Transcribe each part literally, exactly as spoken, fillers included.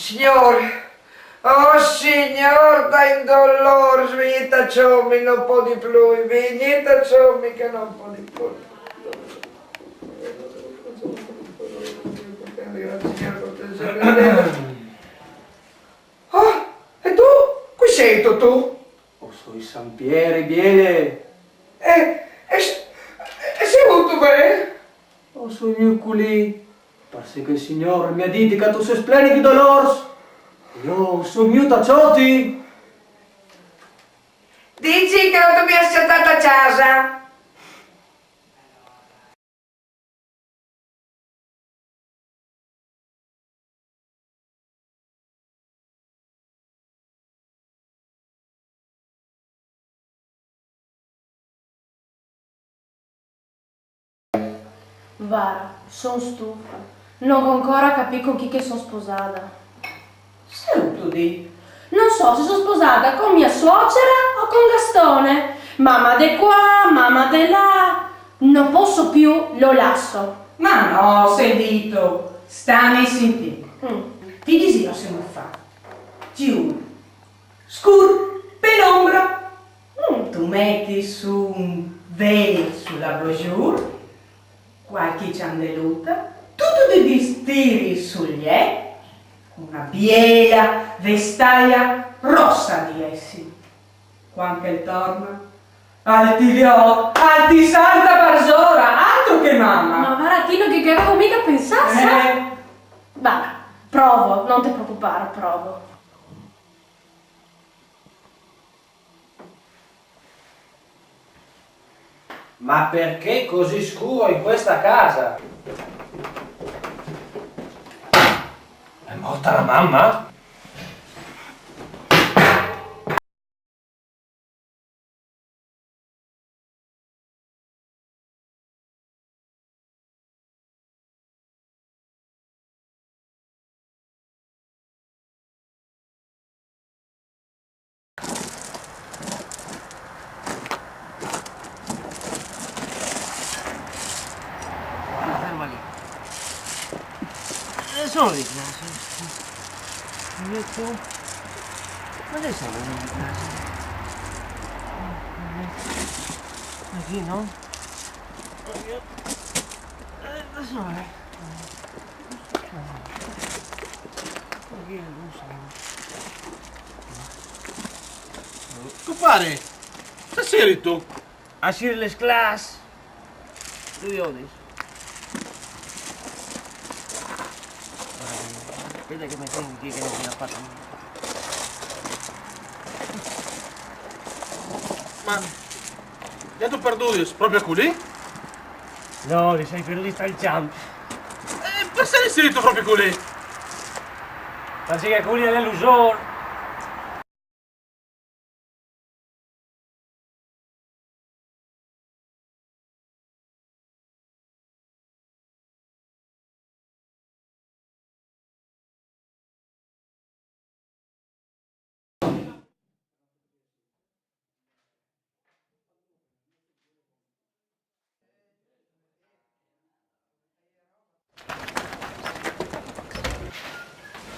Signor, oh Signor, dai dolor, vignît a çom, no podi plui, vignît a çom che no podi plui. Oh, e tu? Cui sêstu tu? O soi San Pieri, biele. E, e, e sêstu tu, vêr? O soi miu culì, parcè che il Signôr mi à dit che tu sês pleni di dolôrs. Jo o soi miu ta çoti. Disi che no tu mi âs çatât a cjasa. Vara, son stufa. No go ancora capît con chi che son sposada. Sêstu tu, di? No so se son sposada con mia suocera o con Gastone. Mama de cuà, mama de là. No posso più, lo lasso. Ma no, sentito, stame a sintî. Mm. Ti disìo se no fâ. Giuro. Scûr, penombra. Mm. Tu metis un veli sul abajûr, cualchi cjandeluta, tu ti distîs sul jet, una biela vestaja rossa di jessi. Cuant che al torna, al ti viôt, al ti salta parsora, altro che mama. Ma vara, ti no ghe gavevo miga pensât, sa? Eh. Vara, provo, no te preocupâ, provo. Ma perché così scuro in questa casa? È morta la mamma? Ferma lì. Eh, sono di classe. Ho detto, ma che sono di classe? Ma chi, no? Eh, lo so, eh. Ma chi è, lo so. Compare, che sêstu tu? A cîr les clas. Tu viodis. Speta che mi senti che no me la faccio. Ma le âstu perdudis propit culì? No, lis ai perdudis tal cjamp. E parcè lis ai dite propit culì? Parcè che culì al è l'usôr.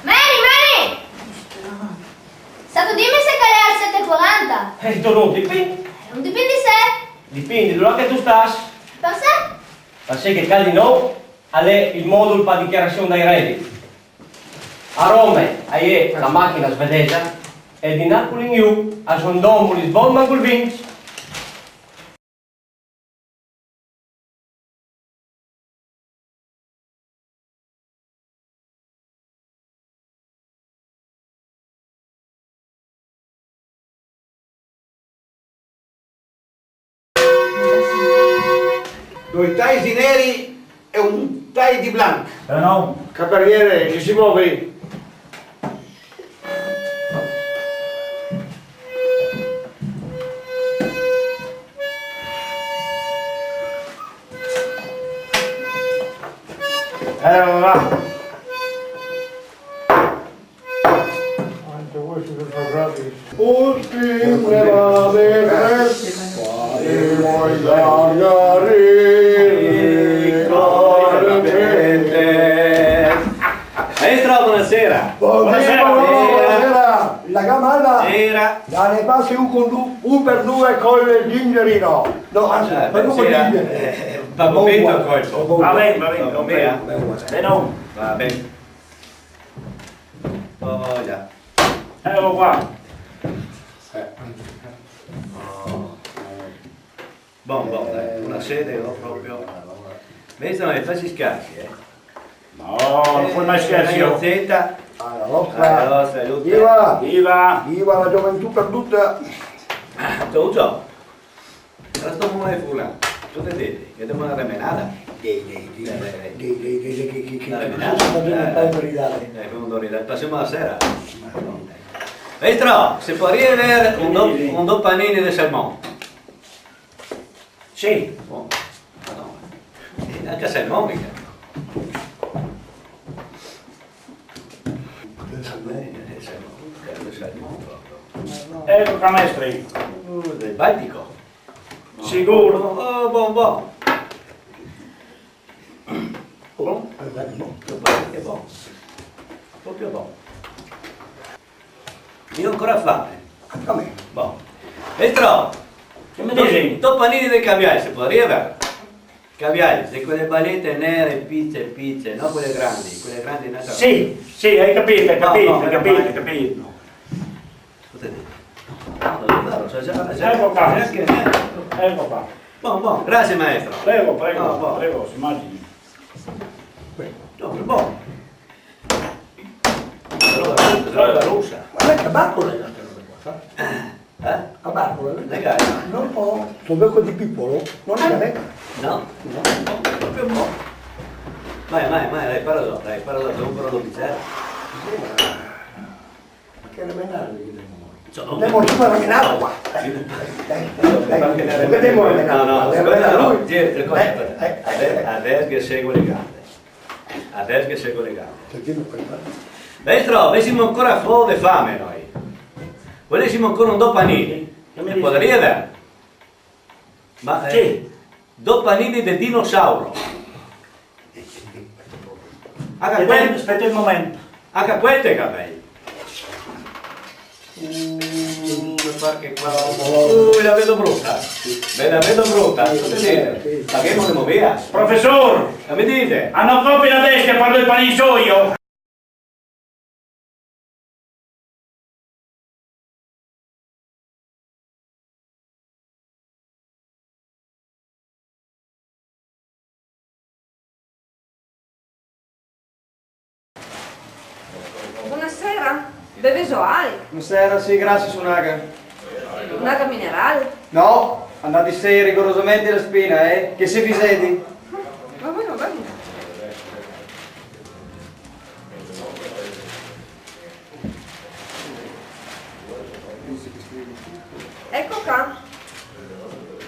Mary, Mary! Sâstu dîmi se che al è lis siet e cuaranta? Eh, dulà, dipint. Eh, no dipint di se. Dipint di dulà che tu stâs. Parcè? Parcè che ca di nô al è il modul pa dichiarazion dai redits. A Rome a je la machina svedesa e di Napul in jù a son dome lis bombas cul vinç. Doi tais di neri e un tai di blanc. Eh no, che par viodi che si movi. Eh, va. Quante voci che sono proprio. Ultime ore, e vuoi dargli a ridere. Maestro, buonasera. Buonasera. Dai, passi un con du-, un per due con il gingerino. No, anzi, eh, per due con il gingerino. Eh, va bene, va bene. Va bene, va bene. Va bene. Oh, già. Eccolo qua. Eh. Oh. Bon, bon, dai, una sede, no, proprio. Vedi, non mi faccio scherzi, eh. No, non fai mai scherzi, io. Zeta. Alla vostra. Alla vostra, aiuto. Viva! Viva! Viva la gioventù perduta! Tutto. Però sto male fula. Tu te devi, che devo una remenata. Dei, dei, dei, dei, dei, dei, che, che, che, una remenata. Sta bene, eh, per ridare. Eh, come non ridare? Passiamo la sera. Maestro, se può avere un do-, un do panini di salmone? Sì. Oh, Madonna. Eh, anche se non mica. Del salmone. Eh, del salmone, del salmone proprio. Ecco, canestri. Uh, del Baltico. Sicuro. Oh, bon, bon. Bon, eh, bon. Che bon, che bon. Proprio bon. Io ho ancora fame. Come? Bon. Maestro! Che mi dici? Due panini di caviale, se può arrivare? Caviale, di quelle ballette nere, pizze, pizze, no quelle grandi, quelle grandi un'altra. Sì, sì, hai capito, hai capito, hai capito, hai capito. Cosa dici? No, è vero, so già, già, ecco qua. Già che, eh. Ecco qua. Bon, bon, grazie maestro. Prego, prego, bon, bon, prego, si immagini. Bon, bon. Roba, roba russa. Guarda che barcola è la roba qua, sa? Eh? A barcola, eh? Leggera. No, sto becco di pippolo, non è leggera. No? No, no, proprio no. Vai, vai, vai, dai, parla, dai, parla, compra lo bicchiere. Sì, ma, ma che remenare che devo? Insomma, devo fare remenare qua. Dai, dai, dai, dai. Vedemo remenare. No, no, aspetta, no, adesso che segue le gambe. Adesso che segue le gambe. Perché non puoi fare? Maestro, avessimo ancora fame noi. Volessimo ancora un do panini. Che mi dici? Podaria avere? Ma, eh, sì, do panini del dinosauro. Aspetta, aspetta un momento. Anche queste che vai. Uh, mi pare che qua. Uh, la vedo brutta. Ve la vedo brutta. Cosa dite? Ma che non via? Professor! Ma mi dite? Hanno copia la destra quando il panino soio? Buonasera, bevesò alc? Buonasera, sì, grazie, su un'aga. Un'aga mineral? No, andate sei rigorosamente alla spina, eh? Che si fiseti? Va bene, va bene. Ecco qua.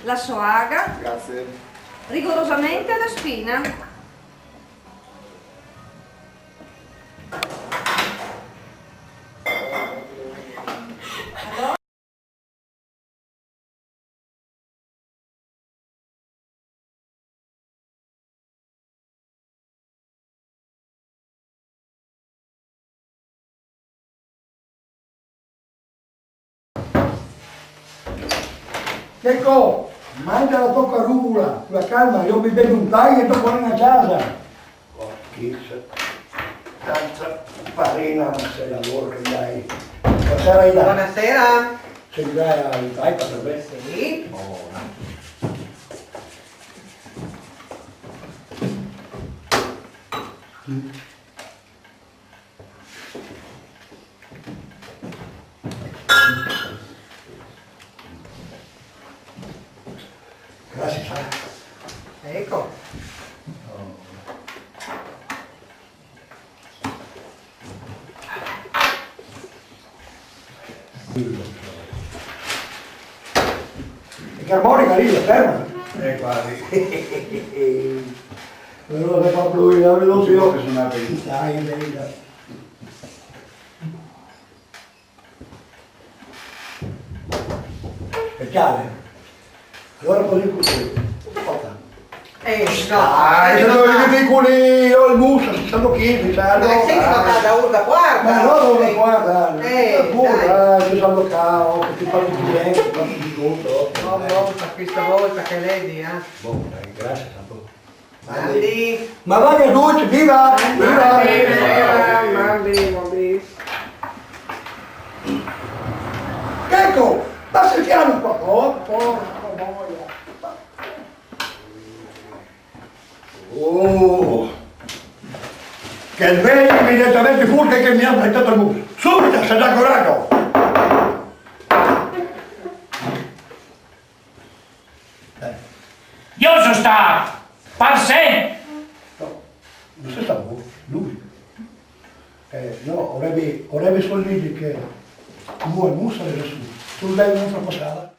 La sua aga. Grazie. Rigorosamente alla spina. Ecco, mangia la tua carrubula, la calma, io mi bevo un taglio e dopo vado a casa. Oh, che s-, tanta farina, ma se lavora che dai. Buonasera, Ida. Buonasera. Se mi dai al iPad per me? Sì. Oh, no. Grazie, sa. Ecco. Che armonica lì, ferma. Eh, quasi. Però se fa più, la vedo più. Che suonate lì? Dai, dai, dai. Speciale. Allora così, così. Cosa? Eh, no. Ah, io sono i piccoli, io il muso, sono chi, mi sa, ma no, sì, dai. Ma da, da, da quarto. Eh, no, no, guarda, eh, pure, dai, eh, ci sono cavolo, che ti fa tutti bene, ti fa tutti conto. No, no, per questa volta che lei dia. Boh, dai, grazie, tanto. Mandi. Ma va che tutti, viva, viva. Mandi, mandi, mandi. Ecco, ma se chiami qua, oh, porca boia. Oh, che vedi immediatamente pure che mi ha beccato il muro. Subito, se dà coraggio. Io sono stato! Par sempre! No, non sei stato voi, lui. Eh, no, avrebbe, avrebbe solo lì che tu vuoi mostrar nessuno. Tu dai un'altra passata.